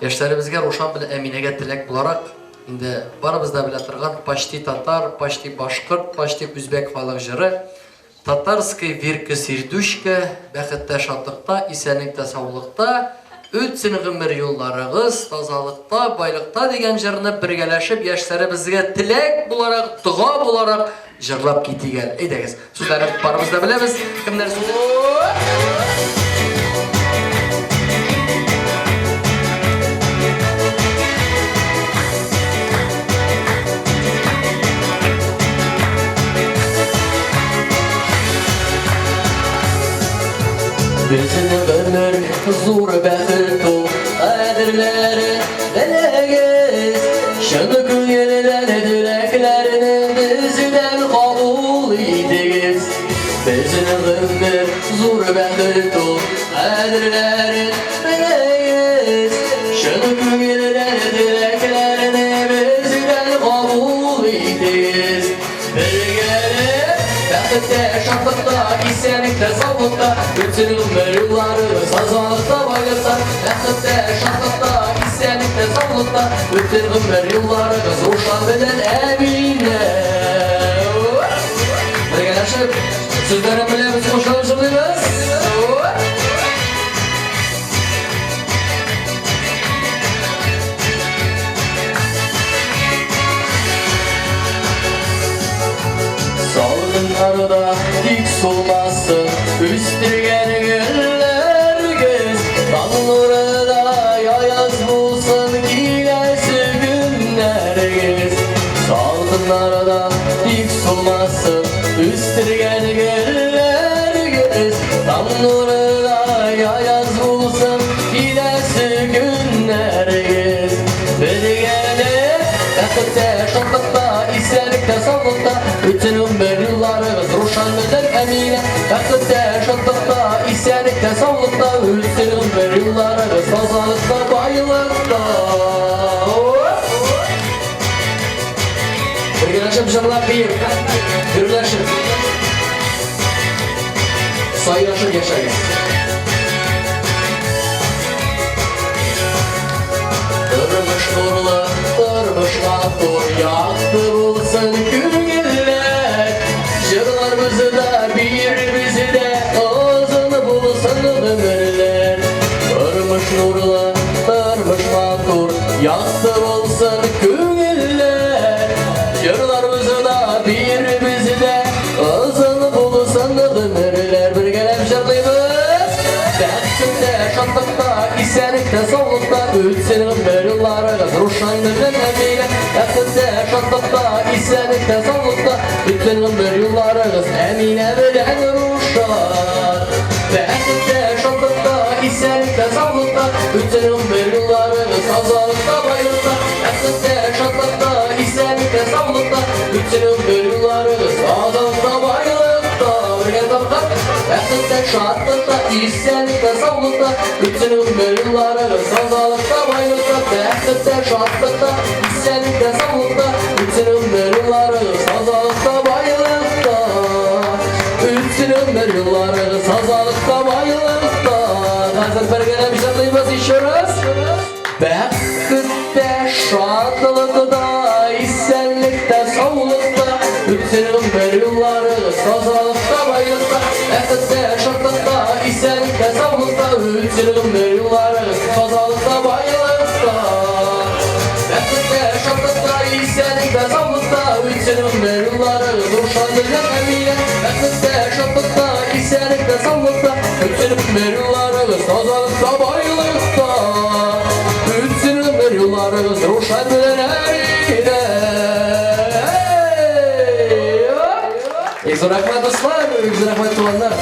Яшьләребезгә Рушан белән Әминәгә теләк буларак, инде барыбыз да белә торган почти татар, почти башкорт, почти үзбәк халык җыры Татарская Вирка Сердючка, бәхеттә, шатлыкта, исәнлектә, саулыкта, үтсен гомер юлларыгыз, тазалыкта, байлыкта дигән җырны бергәләшеп яшьләребезгә теләк буларак, дога буларак җырлап китик әле. Әйдәгез, сүзләрен барыбыз да беләбез. Кемнәр сүзен? Безнең гомер зур бәхет ул, кадерләре белегез. Чын күңелдән теләкләрне бездән кабул итегез. Безнең гомер зур бәхет ул, кадерләре белегез. Чын күңелдән теләкләрне бездән кабул итегез. Бергәләп, бәхеттә, шатлыкта, исәнлектә, саулыкта, үтсен гомер юлларыбыз, тазалыкта, байлыкта, бәхеттә, шатлыкта, исәнлектә, саулыкта, үтсен гомер юлларыбыз, Рушан белән Әминә. Бергәләшеп, сүзләрен беләбез, кушылып җырлыйбыз. Салкыннарда тик сулмасын үстергән гөлләрегез, Таң нурыдай аяз булсын киләсе көннәрегез. Салкыннарда тик сулмасын үстергән гөлләрегез, Таң нурыдай аяз булсын киләсе көннәрегез. Бергәләп, бәхеттә, шатлыкта, исәнлектә, саулыкта үтсен гомер юлларыгыз, Рушан белән Әминә. Бәхеттә, шатлыкта, исәнлектә, саулыкта үтсен гомер юлларыгыз, тазалыкта, байлыкта. Бергәләшеп җырлап биеп, гөрләшеп, сайрашып яшәгез. Тормыш нурлы, тормыш матур, якты булсын күңелләр. Җырлар бездә, биер бездә, озын булсын гомерләр. Тормыш нурлы, тормыш матур, якты булсын күңелләр. Җырлар бездә, биер бездә, озын булсын гомерләр. Бергәләп җырлыйбыз. Бәхеттә, шатлыкта, исәнлектә, саулыкта үтсен гомер юлларыгыз, Рушан белән Әминә. Бәхеттә, шатлыкта, исәнлектә, саулыкта үтсен гомер юлларыгыз, Әминә белән Рушан. Бәхеттә, шатлыкта, исәнлектә, саулыкта үтсен гомер юлларыгыз, тазалыкта, байлыкта. Бәхеттә, шатлыкта, исәнлектә, саулыкта үтсен гомер юлларыгыз, тазалыкта, байлыкта. Бергә тапкан бәхеттә, шатлыкта, исәнлектә, саулыкта үтсен гомер юлларыгыз, тазалыкта, байлыкта. Бәхеттә, шатлыкта, исәнлектә, саулыкта үтсен гомер юлларыгыз, тазалыкта, байлыкта. Үтсен гомер юлларыгыз, тазалыкта, байлыкта. Хәзер бергәләп җырлыйбыз еще раз. Бәхеттә, шатлыкта, исәнлектә, саулыкта үтсен гомер юлларыгыз, тазалыкта, байлыкта. Бәхеттә, шатлыкта, исәнлектә, саулыкта үтсен гомер юлларыгыз, тазалыкта, байлыкта. Бәхеттә, шатлыкта, исәнлектә, саулыкта үтсен гомер юлларыгыз, Рушан белән Әминә. Бәхеттә, шатлыкта, исәнлектә, саулыкта үтсен гомер юлларыгыз, тазалыкта, байлыкта. Үтсен гомер юлларыгыз, Рушан белән Әминә. Бик зур рәхмәт, дуслар, бик зур рәхмәт, туганнар.